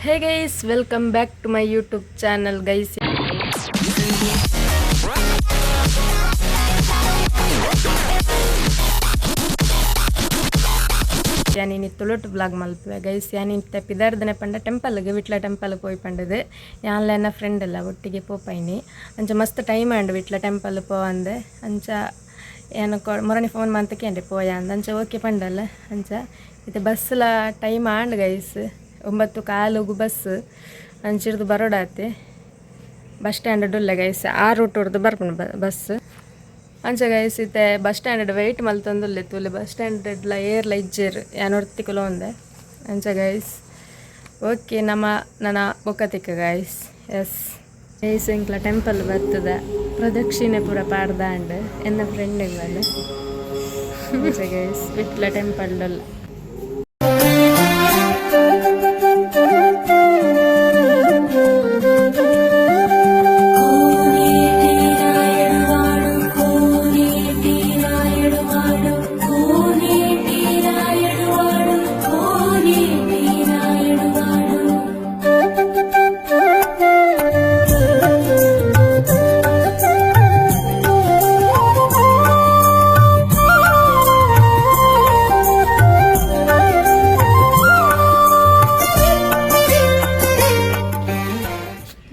Hey guys, welcome back to my YouTube channel guys. ಯಾನಿನಿ ತುಳುಟ್ blog ಮಲ್ಪುವೆ guys. ಯಾನಿತ್ತ ಪಿದಾರ್ದನೆ ಪಂಡ ಟೆಂಪಲ್ಗೆ, Vitla temple ಪೋಯಿ ಪಂಡದು. ಯಾನ್ಲ ಎನ್ನ ಫ್ರೆಂಡ್ ಎಲ್ಲ ಒಟ್ಟಿಗೆ ಪೋಪೈನಿ. ಅಂಚ ಮಸ್ತ್ ಟೈಮ್ ಆಂಡ್ ವಿಟ್ಲ ಟೆಂಪಲ್ ಪೋವಂದೆ. ಅಂಚ ಯಾನ್ ಮೊರನಿ ಫೋನ್ ಮಂತಕೇಂಡೆ ಪೋಯ ಅಂದ್. ಅಂಚ ಓಕೆ ಪಂಡಲ್ಲ. ಅಂಚ ಇತ್ತೆ ಬಸ್ಲ ಟೈಮ್ ಆಂಡ್ ಗೈಸ್. 9:15ಗ್ ಬಸ್. ಅಂಚಿರ್ದು ಬರೋಡಾತೆ. ಬಸ್ ಸ್ಟ್ಯಾಂಡ್ ಉಲ್ಲ ಗೈಸ್. ಆ ರೂಟ್ ಹೊಡ್ದು ಬರ್ಪುಂಡು ಬಸ್. ಅಂಚ ಗೈಸ್, ಇತ್ತೆ ಬಸ್ ಸ್ಟ್ಯಾಂಡ್ ವೆಯ್ಟ್ ಮಲ್ತೊಂದುಲ್ಲೆ. ತೂಲೆ, ಬಸ್ ಸ್ಟ್ಯಾಂಡ್ ಡ್ಲ ಏರ್ಲ ಇಜ್ಜೆರ್, ಯಾನ್ ಒರ್ತಿ ಕುಲೊಂದೆ. ಅಂಚ ಗೈಸ್, ಓಕೆ, ನಮ್ಮ ನನ ಬೊಕ್ಕ ತಿಕ್ಕ ಗೈಸ್. ಎಸ್ ಗೈಸ್, ಎಂಕ್ಲ ಟೆಂಪಲ್ ಬರ್ತದ. ಪ್ರದಕ್ಷಿಣೆ ಪೂರ ಪಾಡ್ದಾಂಡ್. ಎನ್ನ ಫ್ರೆಂಡ್ ಬಂದು. ಅಂಚ ಗೈಸ್, ವಿಟ್ಲ ಟೆಂಪಲ್ ಉಲ್ಲ.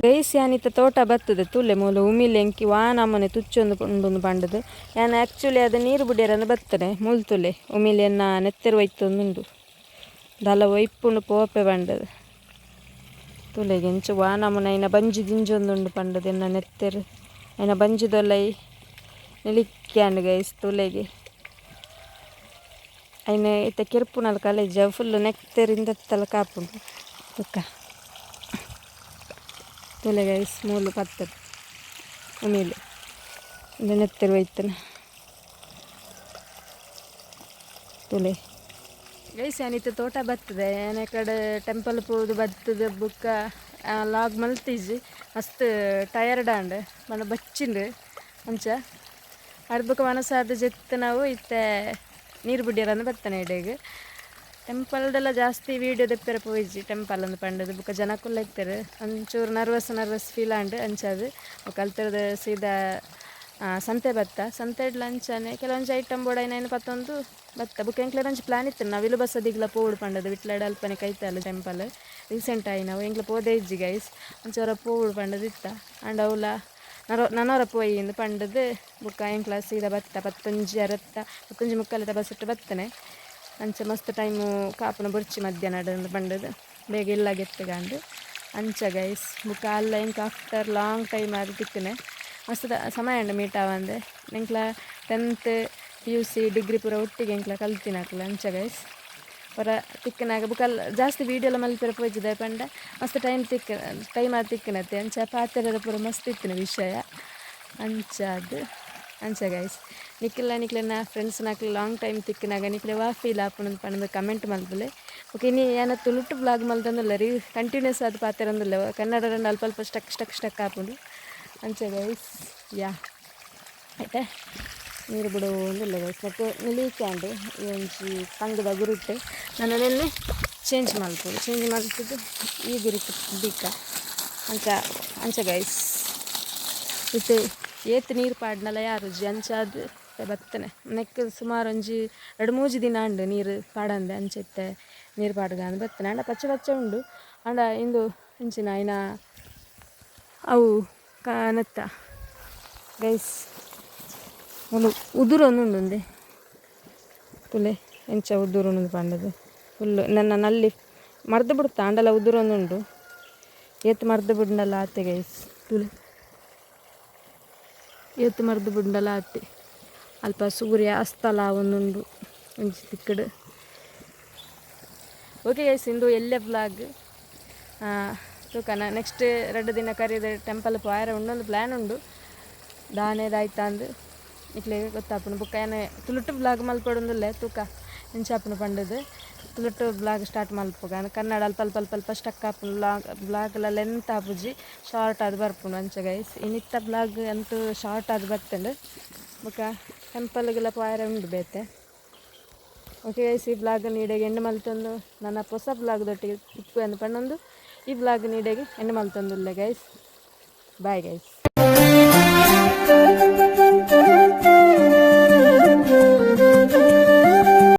ಗೈಸ್, ಯಾನಿತ್ತ ತೋಟ ಬರ್ತದೆ. ತೂಲೆ, ಮೂಲು ಉಮಿಲ್ ಎಂಕಿ ವಾ ನಮೂನೆ ತುಚ್ಚೊಂದು ಉಂಡೊಂದು ಪಂಡದು. ಯಾನ್ ಆ್ಯಕ್ಚುಲಿ ಅದು ನೀರು ಬುಡಿಯರಂದು ಬರ್ತದೆ. ಮೂಲು ತೂಲೆ, ಉಮಿಲ್ ಎನ್ನ ನೆತ್ತೆರ್ ಒಯ್ತೊಂದುಂಡು. ದಲ ಒಯ್ಪುಂಡು ಪೋಪೆ ಪಂಡದು. ತೂಲೆಗೆ ಎಂಚ ವಾ ನಮೂನೆ ಐನ ಬಂಜಿ ದಿಂಜೊಂದುಂಡು ಪಂಡದು. ಎನ್ನ ನೆತ್ತೆರ್ ಐನ ಬಂಜಿದೊಲೈ ನಿಲಿಕ್ಯಾಂಡ್ ಗೈಸ್. ತೂಲೆಗೆ, ಐನ ಇತ್ತೆ ಕೆರ್ಪುನಲ್ ಕಾಲೇಜ್ ಫುಲ್ ನೆತ್ತೆರ್ ಇಂದತ್ತಲ ಕಾಪುಂಡು. ತುಕ್ಕ ತೂಲೆ ಗೈಸ್, ಮೂಲು ಪತ್ತರು ಉಮಿಲ್ ಇಂದು ನೆತ್ತೆರ್ ಒಯ್ತನ. ತೂಲೆ ಗೈಸ್, ಯಾನಿತ್ತೆ ತೋಟ ಬರ್ತದೆ. ಯಾನ ಕಡೆ ಟೆಂಪಲ್ ಪೋದು ಬರ್ತದೆ. ಬುಕ್ಕ ಲಾಗ್ ಮಲ್ತಿಜಿ. ಮಸ್ತ್ ಟಯರ್ಡ್ ಆಂಡ್ ಮನ ಬಚ್ಚಿಂಡು. ಅಂಚ ಅರ್ಧ ಬೊಕ ಮನಸಾದ ಜೆತ್ತು ನಾವು ಇತ್ತೆ ನೀರು ಬುಡಿಯರಂದು ಬತ್ತಾನೆ ಇಡೆಗ್. ಟೆಂಪಲ್ದೆಲ್ಲ ಜಾಸ್ತಿ ವೀಡಿಯೋ ದೆಪ್ಪೆರೆ ಪೋಯಿಜಿ. ಟೆಂಪಲ್ ಅಂದ್ ಪಂಡದು ಬೊಕ ಜನಕುಲ್ಲ ಇತ್ತೆರ್, ಒಂಚೂರು ನರ್ವಸ್ ನರ್ವಸ್ ಫೀಲ್ ಆಂಡ್. ಅಂಚಾದ್ ಬೊಕ ಅಲ್ತರ್ದ್ ಸೀದಾ ಸಂತೆ ಬತ್ತ. ಸಂತೆಡ್ಲ ಅಂಚನೆ ಕೆಲವೊಂಜಿ ಐಟಮ್ ಬೋಡಾಯಿನ ಪತ್ತೊಂದು ಬತ್ತ. ಬೊಕ ಎಂಕ್ಲೆನ ಒಂಜಿ ಪ್ಲಾನ್ ಇತ್ತು, ನವಿಲು ಬಸದಿಗ್ಲ ಪೋವೊಡು ಪಂಡದು. ವಿಟ್ಲಡ್ ಅಲ್ಪನೆ ಕೈತಲ್ ಟೆಂಪಲ್ ರೀಸೆಂಟ್ ಆಯಿನವು. ಎಂಕ್ಲ ಪೋದೇ ಇಜ್ಜಿ ಗೈಸ್. ಒಂಚೂರ ಪೋವೊಡು ಪಂಡದು ಇತ್ತ. ಆಂಡ ಅವ್ಲ ನರೋ ನನೊರ ಪೋಯಿ ಇಂದ್ ಪಂಡದು. ಬೊಕ ಎಂಕ್ಲ ಸೀದಾ ಬತ್ತ. 10:30, 10:45ದ ಬಸ್ಸಿಟ್ಟು ಬತ್ತನೆ. ಅಂಚ ಮಸ್ತ್ ಟೈಮು ಕಾಪುನ ಬೊರ್ಚಿ ಮಧ್ಯಾಹ್ನ ಪಂಡದು ಬೇಗ ಇಲ್ಲಾಗ ಎತ್ತುಗಂಡು. ಅಂಚ ಗೈಸ್, ಬೊಕ ಅಲ್ಲ ಎಂಕ್ ಆಫ್ಟರ್ ಲಾಂಗ್ ಟೈಮ್ ಆದ್ ತಿಕ್ಕುನೆ. ಮಸ್ತ್ ಸಮಯ ಉಂಡು ಮೀಟ್ ಆವಂದೆ. ಎಂಕ್ಲ 10th, PUC, degree ಪೂರ ಒಟ್ಟಿಗೆ ಎಂಕ್ಲ ಕಲ್ತಿನಕುಲು. ಅಂಚ ಗೈಸ್, ಪೂರ ತಿಕ್ಕನಾಗ ಬೊಕ ಅಲ್ಲ ಜಾಸ್ತಿ ವೀಡಿಯೋ ಎಲ್ಲ ಮಲ್ಪೆರೆ ಪೋಯಿಜಿ. ಪಂಡ ಮಸ್ತ್ ಟೈಮ್ ತಿಕ್ಕ ಟೈಮ್ ಆದ್ ತಿಕ್ಕನತ್ತೆ. ಅಂಚ ಪಾತೆರ ಪೂರ ಮಸ್ತ್ ಇತ್ತಿನ ವಿಷಯ ಅಂಚಾದ್. ಅಂಚ ಗೈಸ್, ನಿಕ್ಲೆನ ನಿಕ್ಲೆನ ಫ್ರೆಂಡ್ಸ್ ನಕ್ಲು ಲಾಂಗ್ ಟೈಮ್ ತಿಕ್ಕನಾಗ ನಿಕ್ಲೆ ವಾ ಫೀಲ್ ಆಪುಂಡು ಪಂದ್ ಕಮೆಂಟ್ ಮಲ್ಪುಲೆ. ಬೊಕ ಇನಿ ಯಾನ ತುಳುಟು ಬ್ಲಾಗ್ ಮಲ್ತೊಂದುಲ್ಲ ರೀ. ಕಂಟಿನ್ಯೂಸ್ ಆದ್ ಪಾತೆರೊಂದುಲ್ಲೆ. ಕನ್ನಡ ಅಲ್ಪ ಅಲ್ಪ ಸ್ಟಕ್ ಸ್ಟಕ್ ಸ್ಟಕ್ ಆಪುಂಡು. ಅಂಚ ಗೈಸ್, ಯಾ, ಆಯ್ತಾ? ನೀರು ಬಿಡುವುದಿಲ್ಲ ಗೈಸ್. ಮತ್ತು ನಿಲೀಕ್ಯಾಂಡ್ ಈ ಒಂಜಿ ತಂಗದ ಗುರುಟ್ ನಾನು ನಿನ್ನೆ ಚೇಂಜ್ ಮಲ್ಪೊಡು. ಚೇಂಜ್ ಮಲ್ತುದು ಈ ಗುರುಟ್ ದೀಕ. ಅಂಚ ಅಂಚ ಗೈಸ್, ಇತ್ತೆ ಏತ್ ನೀರು ಪಾಡ್ನಲ ಯಾರುಜಿ. ಅಂಚಾದ್ ಬತ್ತನೆ. ನೆಕ್ ಸುಮಾರು ಒಂಜಿ 2-3 ದಿನ ಆಂಡ್ ನೀರು ಪಾಡಂದೆ. ಅಂಚ ಇತ್ತೆ ನೀರು ಪಾಡ್ಗ ಬತ್ತನೆ. ಆಂಡ ಪಚ್ಚೆ ಪಚ್ಚೆ ಉಂಡು. ಆಂಡ ಇಂದು ಇಂಚಿನ ಐನ ಅವು ಕಾನತ್ತ ಗೈಸ್. ಮೂಲು ಉದುರೊಂದುಂಡು ಉಂದೆ. ತೂಲೆ, ಎಂಚ ಉದುರುಂಡು ಪಂಡದು. ಫುಲ್ ನನ್ನ ನಲ್ಲಿ ಮರ್ದ್ ಬುಡ್ತ. ಆಂಡಲ ಉದುರೊಂದುಂಡು. ಏತ್ ಮರ್ದ್ ಬುಡ್ಂಡಲ ಆತೆ ಗೈಸ್. ತೂಲೆ, ಏತ್ ಮರ್ದ್ ಬುಡ್ಂಡಲ ಆತೆ. ಅಲ್ಪ ಸೂರ್ಯ ಅಸ್ತಲ ಆವೊಂದುಂಡು ಒಂಜಿ ತಿಕ್ಕಡ್. ಓಕೆ ಗೈಸ್, ಇಂದು ಎಲ್ಲೆ ವ್ಲಾಗ್. ತೂಕನ, ನೆಕ್ಸ್ಟ್ 2 ದಿನ ಕರಿದ ಟೆಂಪಲ್ ಪೋಯರೆ ಉಂಡೊಂದು ಪ್ಲ್ಯಾನ್ ಉಂಡು. ದಾನೆ ದಾಯ್ತಾಂದು ನಿಕ್ಲೆಗ್ ಗೊತ್ತಾಪುಂಡು. ಬೊಕ್ಕ ಯಾನ್ ತುಳುಟು ವ್ಲಾಗ್ ಮಲ್ಪೊಡೊಂದುಲ್ಲೆ. ತೂಕ ಎಂಚ ಆಪುಂಡು ಪಂಡುದು. ತುಳುಟು ವ್ಲಾಗ್ ಸ್ಟಾರ್ಟ್ ಮಲ್ಪುಗ. ಕನ್ನಡ ಅಲ್ಪ ಅಲ್ಪ ಅಲ್ಪ ಅಲ್ಪ ಸ್ಟಕ್ ಆಪುಂಡು. ಲಾಗ್ ವ್ಲಾಗ್ಲ ಲೆಂತ್ ಆಪುಜಿ, ಶಾರ್ಟ್ ಆದ್ ಬರ್ಪುಂಡು. ಅಂಚ ಗೈಸ್, ಇನಿತ್ತ ವ್ಲಾಗ್ ಅಂತೂ ಶಾರ್ಟ್ ಆದ್ ಬತ್ತುಂಡು. ಬೊಕ ಟೆಂಪಲ್ಗೆಲ್ಲ ಪೋಯರೆ ಉಂಡು ಬೇತೆ. ಓಕೆ ಗೈಸ್, ಈ ವ್ಲಾಗ್ ಇಡೆಗ್ ಎಂಡ್ ಮಲ್ತೊಂದು ನನ್ನ ಪೊಸ ವ್ಲಾಗ್ ದೊಟ್ಟಿಗೆ ತಿಕ್ಕುವೆ ಅಂದ್ ಪಂಡೊಂದು. ಈ ವ್ಲಾಗ್ ನೀಡೆಗೆ ಎಂಡ್ ಮಲ್ತೊಂದುಲ್ಲೆ ಗೈಸ್. Bye guys.